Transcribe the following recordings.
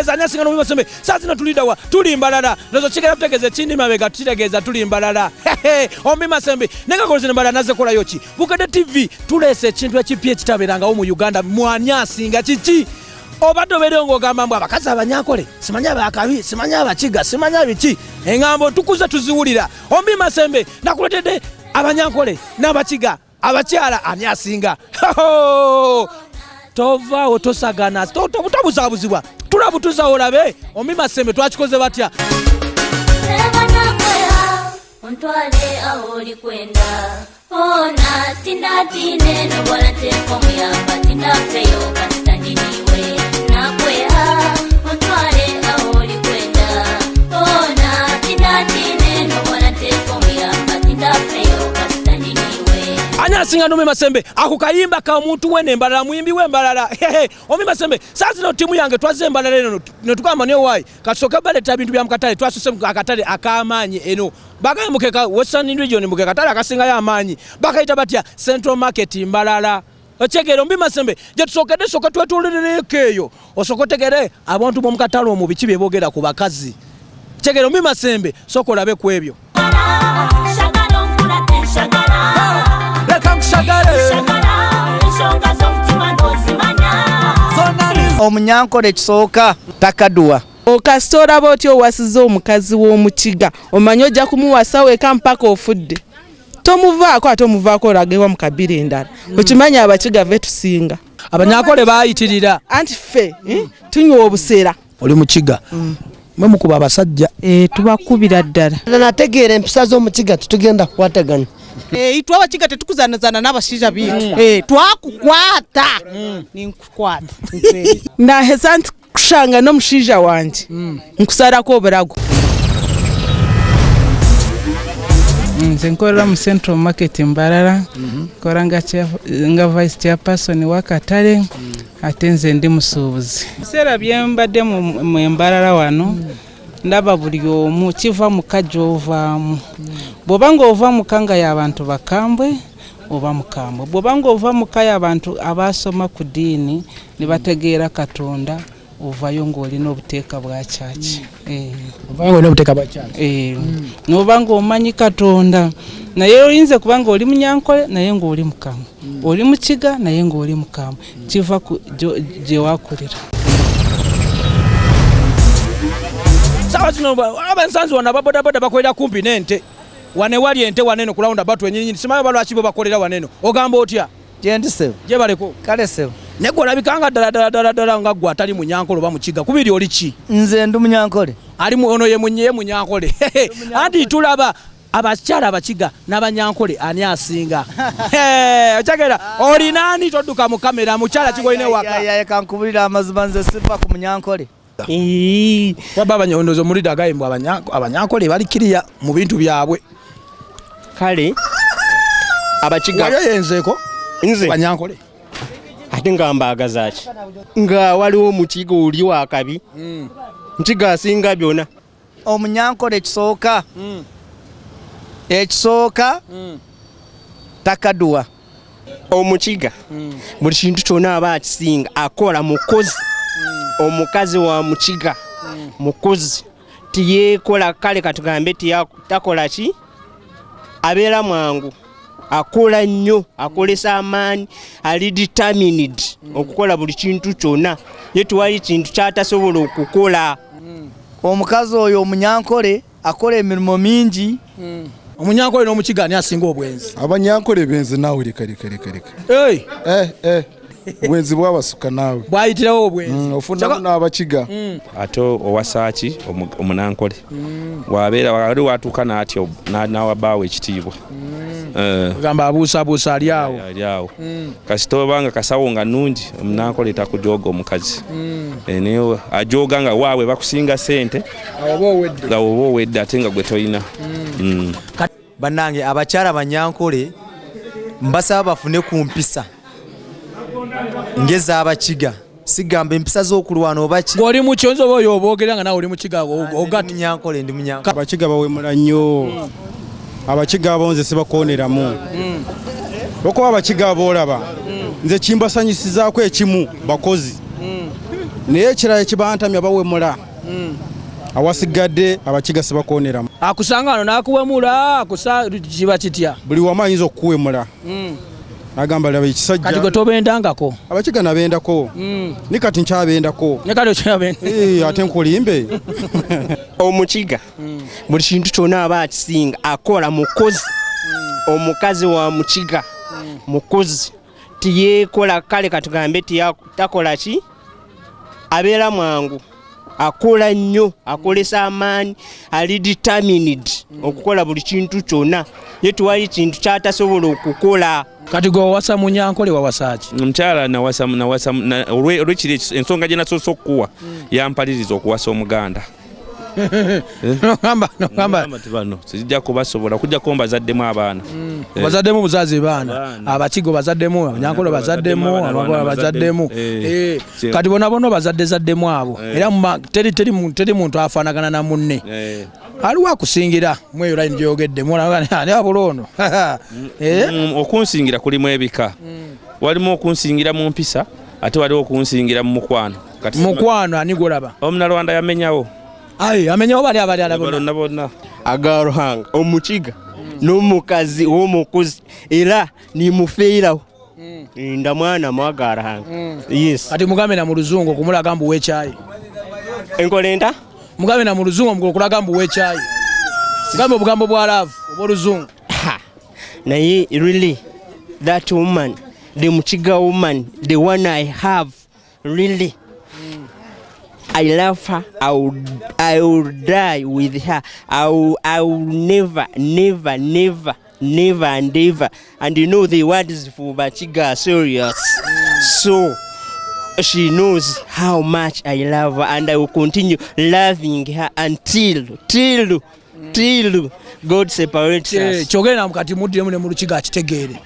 Kitegeeza ani asinga n'omumasembe. Saa zino tulidawa tuli mbalala nozo kigera tutegeeza ekindi mabega kitegeeza tuli mbalala. Ombi Masembe naye nga kolozino mbalala nazze kukolayo ki? Bukedde TV tuleese ekintu ekipya ekitabeerangawo mu Uganda. Mwani asinga kiki? Obadde obeereyo ng'ogamba mbu abakazi abanyankole simanyi abakabi simanyi abakiga simanyi biki, engambo tukuze tuziwulira. Ombi Masembe nakuletedde abanyankole n'abakiga abakyala ani asinga. Tovaawo tosagana tobuzabuzibwa tulabutuza olabe Ombi Masembe twakikoze batya. Ontwale aho oli kwenda ona tindatine nobona teko muyamba tindafeyo kasitandiniwe nakweha ontwale aho oli kwenda ona tindatine nobona teko muyamba tindafeyo kasitandiniwe. Ani asinga n'Ombi Masembe ako kayimba ka muntu wene embalala muyimbi w'embalala. Ombi Masembe saa zino ttiimu yange twazze embalala eno ne tugamba ne waayi katusooke baleeta bintu bya mu katale. Twasose mu akatale ak'amaanyi eno bagaye mukeka Western Region muke katale akasingayo amaanyi bakayita batya Central Market Mbalala. Okyegere Ombi Masembe gye tusookedde sooka twetulireko eyo osooke otegere abantu b'omu katale omwo biki bye boogera ku bakazi. Kyegere Ombi Masembe sooka olabe ku ebyo. Leka nkushagale. Omunyankole ekisooka takaduwa. Okasita olaba otya owasiza omukazi w'omukiga omanye ojja kumuwasa weka mpaka ofudde. Tomuvaako ate omuvaako olagewa mu kabira endala. Okimanyi abakiga ve tusinga. Abanyankole baayitirira. Anti ffe tunywa obuseera. Oli mukiga. Mwe mukuba abasajja. Tubakubira ddala. Nategeera empisa z'omukiga tetugenda kukwatagana. Itwe abakiga tetukuzanazana n'abashaija biitu. Twakukwata. Ninkukwata. Naheza nti kushanga n'omushaija wangye. Nkusarako oburago. Nze nkorera mu Central Market Mbarara, nkora nga vice chairperson w'akatale, ate nze ndi musuubuzi. Ebiseera bye mbadde mu Mbarara wano, ndaba buli omu kiva muka gy'ovaamu. Bw'oba ng'ova muka nga y'abantu bakambwe, oba mukambwe. Bw'oba ng'ova muka y'abantu abasoma ku ddiini ne bategeera Katonda, ovayo ng'olina obuteeka bwa kyaki. Ovayo ng'olina obuteeka bwa kyaki. N'oba ng'omanyi Katonda, naye oyinza kuba ng'oli munyankole naye ng'oli mukambwe, oli mukiga naye ng'oli mukambwe, kiva ku gye wakulira. Saawa zino abensanzi wano ababodaboda bakolera kumpi n'ente. Wane wali ente waneno ku round about wennyini, simanyi oba lwaki bo bakolera waneno. Ogamba otya? Gyendi ssebo. Gyebaleko. Kale ssebo. Naye gwe olabika nga ddala ddala ddala ddala nga ggwe atali munyankole oba mukiga. Kubiri oli ki? Nze ndi munyankole. Ali mu ono ye munye munyankole. Anti tulaba abakyala abakiga n'abanyankole ani asinga. Okyagera oli nani todduka mu kamera mukyala kigolina ewaka. Ya kankubulira amazima nze siva ku munyankole. Waba abanyondozo mulida agayimbo abanyankole bali kiriya mu bintu byabwe. Kale abakiga waliyo yenzeeko nze abanyankole ate nga mbaagaza ki nga waliwo omukiga oli wakabi nkiga asinga byonna. Omunyankole ekisooka ekisooka takaduwa. Omukiga buli kintu kyonna aba akisinga akola mukozi. Omukazi wa mukiga mukozi tiyeekola kale katugambe takola ki abeera mwangu akola nnyo akolesa amaanyi ali determined okukola buli kintu kyonna ye tewali kintu kyatasobola okukola. Omukazi oyo omunyankole akola emirimu mingi. Omunyankole n'omukiga ani asinga obwenzi? Abanyankole benzi naawe leka leka leka leka. Hey! Obwenzi bwabasuka naawe. Bwayitirawo obwenzi. Ofunamu n'abakiga. Ate owasaaki omunankole. Wabeera wali watuuka n'atya n'awabaawo ekitiibwa. Ogamba abuusabuusa ali awo. Ali awo. Kasita oba nga kasawo nga nnungi, omunankole takujooga omukazi. Naye ajooga nga waabwe bakusinga ssente. Awo oba owedde. Nga oba owedde ate nga gwe tolina. Bannange abakyala banyankole mbasaba bafune ku mpisa ng'ez'abakiga. Sigamba empisa z'okulwana oba ki. Oli mu kyonzo oba oyo oboogera nga naawe oli mukiga ogatta. Munyankole ndi munyankole. Abakiga bawemula nnyo. Abakiga abo nze sibakooneramu. Okuba abakiga aboolaba nze kimbasanyusizaako ekimu bakozi. Naye ekirala ekibantamya bawemula. Awasigadde abakiga sibakooneramu. Akusanga wano n'akuwemula, akusa kiba kitya? Buli wamu ayinza okukuwemula. Agamba laba ekisajja. Kati gwe tobendangako? Abakiga nabendako. Ne kati nkyabendako. Ne kati okyabenda. Ate nkulimbe. Omukiga buli kintu kyonna aba akisinga, akola mukozi. Omukazi wa mukiga mukozi, tiyeekola kale katugambe takola ki, abeera mwangu, akola nnyo, akolesa amaanyi, ali determined okukola buli kintu kyonna, ye tewali kintu kyatasobola okukola. Kati gwe wawasa Munyankole, wawasa ki? Omukyala nawasa, olwekiri ensonga gye nasoose okukuwa yampaliriza okuwasa Omuganda. Nogamba. Nogamba nti bano sijja kubasobola, kujjako mbazaddemu abaana. Bazaddemu buzazi baana. Abakigo bazaddemu, Abanyankole bazaddemu, Abagola bazaddemu. Kati bona bona bazadde zaddemu abo. Era teri muntu afaanagana na munne. Aliwo akusingira mu eyo line gy'oyogedde, mulaba ani abula ono? Okunsingira kulimu ebika. Walimu okunsingira mu mpisa, ate waliwo okunsingira mu mukwano. Kati mukwano ani gw'olaba? Omunalwanda yamenyawo. Ayi, amenyawo bali abali alaba bonna. Bonna. Agaruhanga omukiga n'omukazi w'omukuzi era nimufeerawo. Nda mwana mwagaruhanga. Yes. Kati mugambe na mu luzungu okumulaga mbu w'ekyayi. Enkola enta? Mugambe na mu luzungu okulaga mbu w'ekyayi. Mugambe obugambo bwa love obw'oluzungu. Ha. Naye really that woman, the Mukiga woman, the one I have, really I love her. I will die with her. I will never, never, never, never and ever. And you know the words for Bachiga are serious. So she knows how much I love her, and I will continue loving her until, till, till God separates us. Kyogere kati muddiremu ne mu Lukiga akitegeere.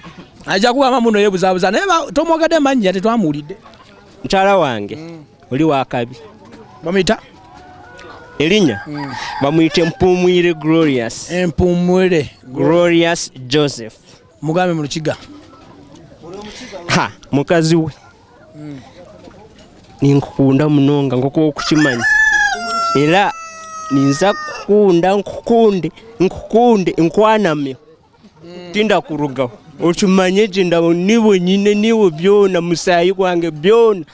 Ajja kugamba muno yeebuzaabuza, naye tomwogedde mannya, tetwamuwulidde. Mukyala wange oli wakabi. Bamuyita? Erinnya bamuyita Mpumwire Glorious. Mpumwire Glorious Joseph. Mugambe mu Lukiga. Ha, mukazi we. Ninkukunda munonga nk'oku okukimanyi. Era ninza kukunda, nkukunde, nkukunde, nkwanamye. Tinda kurugaho. Okimanye gye ndabo niwe nyine, niwe byona, musaayi gwange byona.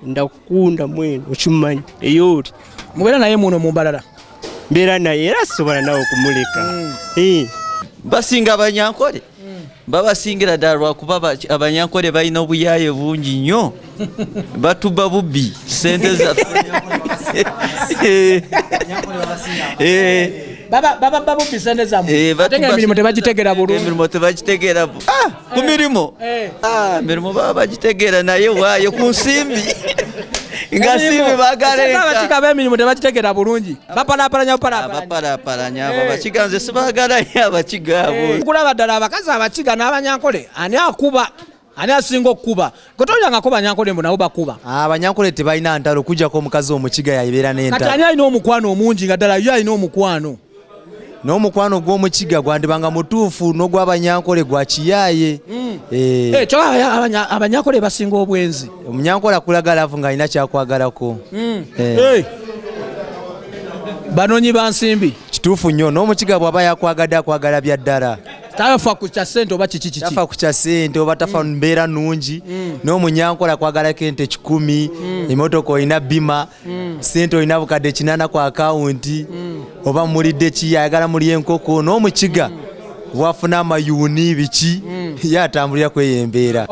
Ndakukunda mwene, okimanyi, eyo ori. Mubeera naye muno mu Mbarara? Mbeera naye era sisobola nawe kumuleka. Basinga Abanyankole. Babasingira ddala lwakuba Abanyankole balina obuyaaye bungi nnyo. Batuba bubbi ssente zaffe. Baba babubbi ssente zammwe. Ate nga emirimu tebagitegeera bulungi. Emirimu tebagitegeera ku mirimu. Emirimu baba bagitegeera naye waayo ku nsimbi. Nga nsimbi baagala Singa enka. Abakiga b'emirimu tebagitegeera bulungi. Bapalaapalanya bupalaapalanya. Bapalaapalanya abo Abakiga, nze sibaagala nnyo Abakiga abo. Nkulaba ddala abakazi Abakiga n'Abanyankole, ani akuba? Ani asinga okukuba? Gwe tolyangako Banyankole mbu nabo bakuba. Abanyankole tebalina ntalo okuggyako omukazi Omukiga yabeera n'entalo. Kati ani alina omukwano omungi nga ddala ye alina omukwano? N'omukwano gw'Omukiga gwandibanga mutuufu n'ogw'Abanyankole gwa kiyaaye. Kyokka Abanyankole basinga obwenzi. Omunyankole akulaga love ng'alina kyakwagalako. Banoonyi ba nsimbi. Kituufu nnyo, n'Omukiga bw'aba yakwagadde akwagala bya ddala. Tafa ku kya ssente oba kiki kiki? Tafa ku kya ssente oba tafa mbeera nnungi. N'Omunyankola akwagalako ente 100, emmotoka olina bima, ssente olina bukadde 8 ku akawunti, oba mulidde ki, ayagala mulye enkoko. N'Omukiga bw'afuna amayuuni biki, ye atambulira ku eyo embeera.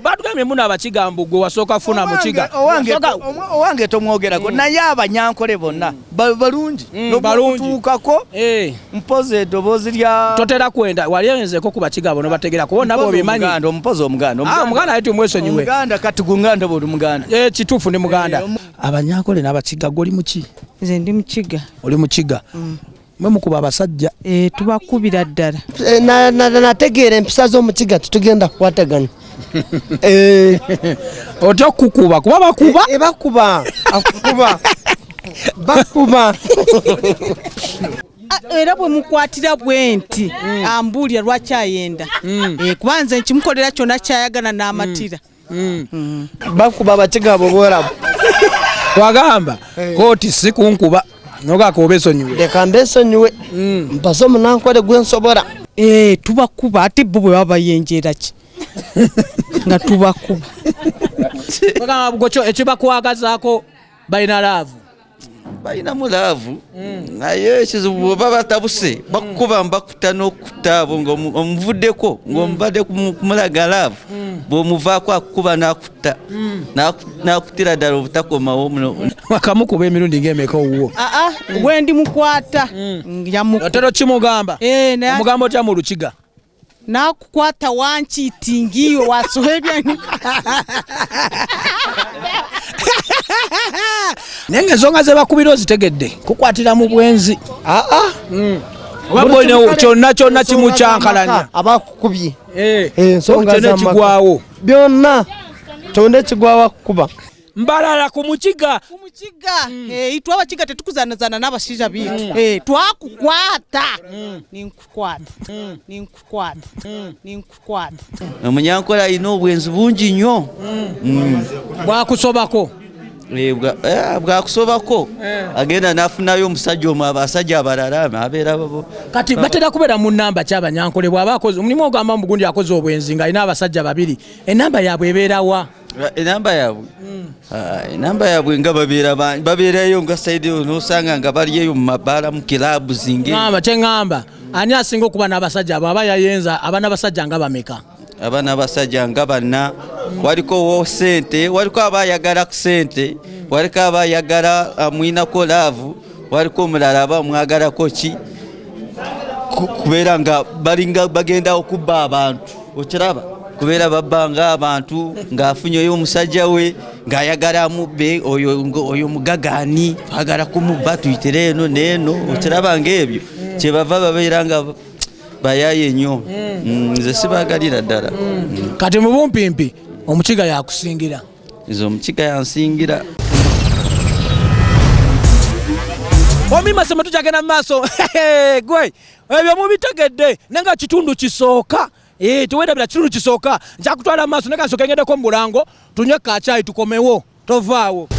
Batugambye muno Abakiga mbu gwe wasooka funa Mukiga. Owange tomwogerako, naye Abanyankole bonna balungi. Balungi. N'okutuukako, mpozi eddoboozi lya Totera kwenda, wali oyenzeko ku Bakiga bono bategeera, kuba nabo Mpozi obimanyi. Omuganda, omupozi Omuganda, Omuganda naye tumwesonyiwe. Omuganda kati gunganda buli Muganda. Kituufu ndi Muganda. Abanyankole n'Abakiga, gwe oli muki? Nze ndi Mukiga. Oli Mukiga. Mwe mukuba abasajja? Tubakubira ddala. Nategeera empisa z'omukiga tetugenda kukwatagana. Otya okukuba? Kuba bakuba? Bakuba. Akukuba. Bakuba. Era bwe mukwatira bwe nti, ambuulira lwaki ayenda. Kuba nze nkimukolera kyonna ky'ayagala n'amatira. Bakuba Abakiga abo boolaba. Wagamba kooti si kunkuba nogaka obesonyiwe. Leka mbesonyiwe, mpase omunankole gwensobola. Tubakuba ate bo bwe baba bayenjeera ki nga tubakuba. Bagamba gwe ekibakwagazaako balina laavu. Balinamu laavu, naye ekizibu bweba batabuse bakukuba mbakuta n'okukuta abo ng'omuvuddeko ng'omubadde kumulaga laavu, bw'omuvaako akukuba n'akutta, n'akutira ddala obutakomawo muno. Wakamukuba emirundi ng'emeka owuwo? Aa, bwe ndi mukwata Otera okimugamba? Omugamba otya mu Lukiga? Nakukwata wankiitingiyo wasohebya. Naye ng'ensonga ze bakubira ozitegedde, kukwatira mu bwenzi. Oba boine kyonna kyonna kimukyankalanya. Abakukubye. Ensonga Kyonna z'amaka. ekigwawo. Byonna kyonna ekigwawo akukuba. Mbarara ku Mukiga. Ku Mukiga. Itwe Abakiga tetukuzanazana n'abashaija biitu. Twakukwata. Ninkukwata. Ninkukwata. Ninkukwata. Omunyankole alina obwenzi bungi nnyo. Bwakusobako. Bwakusobako. Agenda n'afunayo omusajja omu, abasajja abalala abeera babo. Kati batera kubeera mu nnamba ki Abanyankole bw'aba akoze omulimu? Ogamba mu gundi akoze obwenzi ng'alina abasajja babiri, ennamba yaabwe ebeera wa? Enamba yaabwe, enamba yaabwe nga babeera babeerayo nga side eyo n'osanga nga bali eyo mu mabaala mu kiraabu zinge. Ŋŋamba kye ŋŋamba, ani asinga okuba n'abasajja abo? Aba yayenza aba n'abasajja nga bameka? Aba n'abasajja nga bana. Waliko wo sente, waliko aba ayagala ku sente, waliko aba ayagala amwinako laavu, waliko omulala aba amwagalako ki, kubeera nga balinga bagenda okubba abantu, okiraba, kubeera babbanga abantu ng'afunyeyo omusajja we ng'ayagala amubbe oyo, oyo mugagaani twagala kumubba tuyitire eno n'eno, okiraba ng'ebyo kyebava babeera nga bayaye nnyo. Nze sibaagalira ddala. Kati mu bumpimpi Omukiga yakusingira? Nze Omukiga yansingira. Omimasema tukyagenda mu maaso. Gwe ebyo mubitegedde, naye nga kitundu kisooka. Tewerabira kitundu kisooka, nkyakutwala mu maaso, naye nga nsooka ngendeko mu bulango tunywe kacaayi tukomewo, tovaawo.